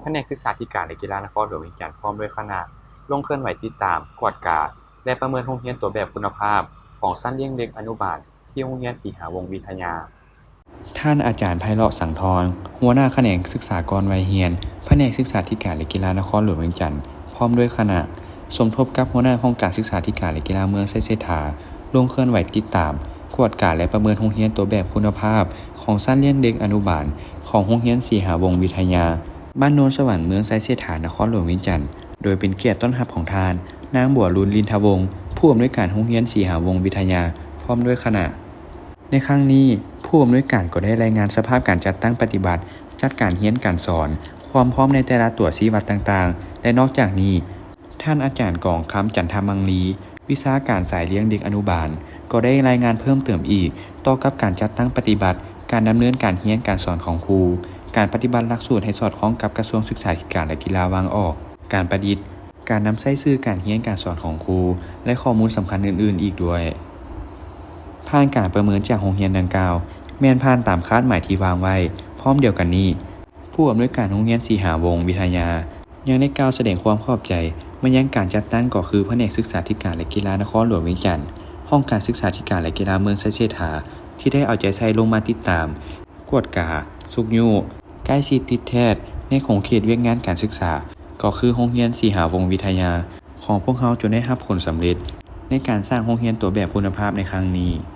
ະແນກສຶກສາທິການ ແລະ ກິລານະຄອນຫຼວງວຽງຈັນ ພ້ອມດ້ວຍຄະນະ ລົງເຄື່ອນໄຫວຕິດຕາມ, ກວດກາ ແລະ ປະເມີນໂຮງຮຽນຕົວແບບຄຸນນະພາບ ຂອງຊັ້ນລ້ຽງເດັກອະນຸບານ ທີ່ໂຮງຮຽນສີຫາວົງວິທະຍາ. ທ່ານອາຈານ ໄພເລາະ ສັງທອນ, ຫົວໜ້າຂະແໜງສຶກສາກ່ອນໄວຮຽນ, ພະແນກສຶກສາທິການ ແລະ ກິລານະຄອນຫຼວງວຽງຈັນ ພ້ອມດ້ວຍຄະນະ ສົມທົບກັບຫົວໜ້າຫ້ອງການສຶກສາທິການ ແລະ ກິລາເມືອງໄຊເສດຖາ ລົງເຄື່ອນໄຫວຕິດຕາມ, ກວດກາ ແລະ ປະເມີນໂຮງຮຽນຕົວແບບຄຸນນະພາບ ຂອງຊັ້ນລ້ຽງເດັກອະນຸບານ ຂອງໂຮງຮຽນສີຫາວົງວິທະຍາ ບ້ານໂນນສະຫວັນ ເມືອງໄຊເສດຖາ ນະຄອນຫຼວງວຽງຈັນ ໂດຍເປັນກຽດຕ້ອນຮັບຂອງທ່ານ ນາງ ບົວລຸນ ລິນທະວົງ ຜູ້ອຳນວຍການໂຮງຮຽນສີຫາວົງວິທະຍາ ພ້ອມດ້ວຍຄະນະ. ໃນຄັ້ງນີ້, ຜູ້ອຳນວຍການກໍໄດ້ລາຍງານສະພາບການຈັດຕັ້ງປະຕິບັດ, ຈັດການຮຽນການສອນ, ຄວາມພ້ອມໃນແຕ່ລະຕົວຊີ້ວັດຕ່າງໆ ແລະ ນອກຈາກນີ້, ທ່ານອາຈານ ກອງຄຳ ຈັນທະມັງລີ, ວິຊາການສາຍລ້ຽງເດັກອະນຸບານ ກໍໄດ້ລາຍງານເພີ່ມເຕີມອີກ ຕໍ່ກັບການຈັດຕັ້ງປະຕິບັດ, ການດຳເນີນການຮຽນການສອນຂອງຄູ, ການປະຕິບັດຫຼັກສູດໃຫ້ສອດຄ່ອງກັບກະຊວງສຶກສາທິການ ແລະ ກິລາວາງອອກ, ການປະດິດ, ການນຳໃຊ້ສື່ການຮຽນການສອນຂອງຄູ ແລະ ຂໍ້ມູນສຳຄັນອື່ນໆອີກດ້ວຍ. ຜ່ານການປະເມີນຈາກໂຮງຮຽນດັ່ງກ່າວ ແມ່ນຜ່ານຕາມຄາດໝາຍທີ່ວາງໄວ້. ພ້ອມດຽວກັນນີ້, ຜູ້ອຳນວຍການໂຮງຮຽນສີຫາວົງວິທະຍາ ຍັງໄດ້ກ່າວສະແດງຄວາມຂອບໃຈມາຍັງການຈັດຕັ້ງ ກໍຄືພະແນກສຶກສາທິການ ແລະ ກິລານະຄອນຫຼວງວຽງຈັນ, ຫ້ອງການສຶກສາທິການ ແລະ ກິລາເມືອງໄຊເສດຖາ ທີ່ໄດ້ເອົາໃຈໃສ່ລົງມາຕິດຕາມ, ກວດກາ, ຊຸກຍູ້, ໃກ້ຊິດຕິດແທດໃນຂົງເຂດວຽກງານການສຶກສາ ກໍຄືໂຮງຮຽນສີຫາວົງວິທະຍາ ຂອງພວກເຮົາຈົນໄດ້ຮັບຜົນສຳເລັດ ໃນການສ້າງໂຮງຮຽນຕົວແບບຄຸນນະພາບໃນຄັ້ງນີ້.